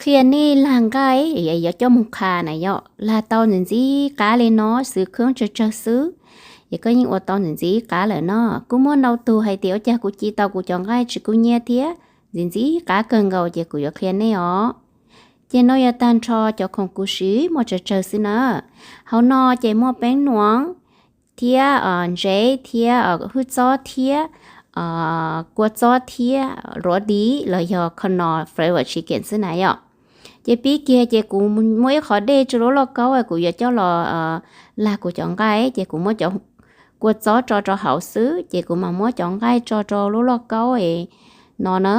Qhia nej lag nqaij yuav coj mus qha na yom, lag tau ntxim ntxim qab li no xwb, kheeb tsawg tsawg xwb, es koj yeej ua tau ntxim ntxim qab lawm no. Kuj muaj ntau tug hais tias ua cas kuv ci tau kuv cov nqaij tsis kub nyiab thiab ntxim ntxim qab kawg nkaus, ces kuv yuav qhia nej os. Ces no yog tag nrho cov khoom kuv siv, muaj tsawg tsawg xwb na. Hauv no ces muaj peeb nuam thiab ntsev thiab hwj txob thiab kua txob thiab ruav div los yog kho no flavor chicken xwb na yom. Ces pib kiag ces kuv muaj ib qhov dej rau lub lauj kaub, kuv yuav coj los lag kuv cov nqaij, ces kuv muab cov kua txob tso rau hauv xwb, ces kuv mam muab cov nqaij tso rau lub lauj kaub no na.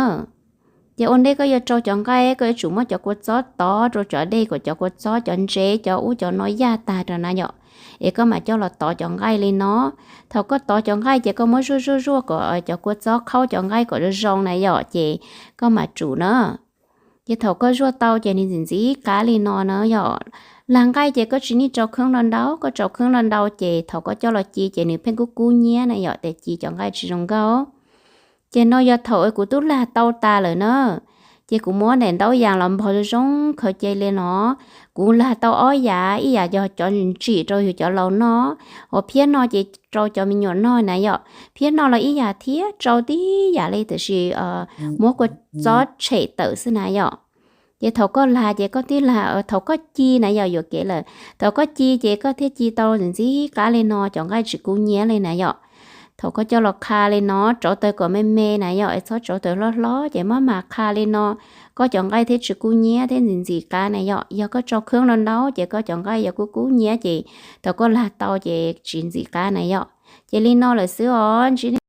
Ces ua ntej koj yuav rau cov nqaij, koj yuav tsum muab cov kua txob tov rau cov dej kom cov kua txob, cov ntsev, cov ub cov no yaj tag rau na yom, es koj mam coj los tov cov nqaij li no. Thaum koj tov cov nqaij ces koj muab zuaj zuaj zuaj kom cov kua txob qhaub cov nqaij kom zoo zoo na yom, ces koj mam tsum na. Ces thaum koj zuaj tau ces nws ntxim ntxim qab li no na yom. Lag nqaij ces koj tsis need rau kheeb ntau ntau, koj rau kheeb ntau ntau ces thaum koj coj los ci ces nws pheej kub kub nyiab na yom, ces ci cov nqaij tsis zoo nkauj. Ces no yog thaum kuv twb lag tau tas lawm na, ces kuv muab daim ntaub yas los npog zoo zoo khaws cia li no. Kuv lag tau ob yam, ib yam yog cov ntsim rau yus cov laus noj, hos phiab no ces rau cov me nyuam noj na yom. Phiab no los ib yam thiab, rau tib yam li tiam sis muab kua txob tshem tawm xwb na yom. Ces thaum koj lag ces koj thiaj lag, thaum koj ci na yom, yuam kev lawm, thaum koj ci ces koj thiaj ci tau ntxim ntxim qab li no, cov nqaij tsis kub nyiab li na yom. Thaum koj coj los qha li no, rauv taws kom me me na yom, es txhob rauv taws hlob hlob, ces maj mam qha li no, koj cov nqaij thiaj tsis kub nyiab thiab ntxim ntxim qab na yom. Yog koj rau kheeb ntau ntau ces koj cov nqaij yuav kub kub nyiab, ces thaum koj lag tau ces tsis ntxim qab na yom. Ces li no lawm xwb os, ntsib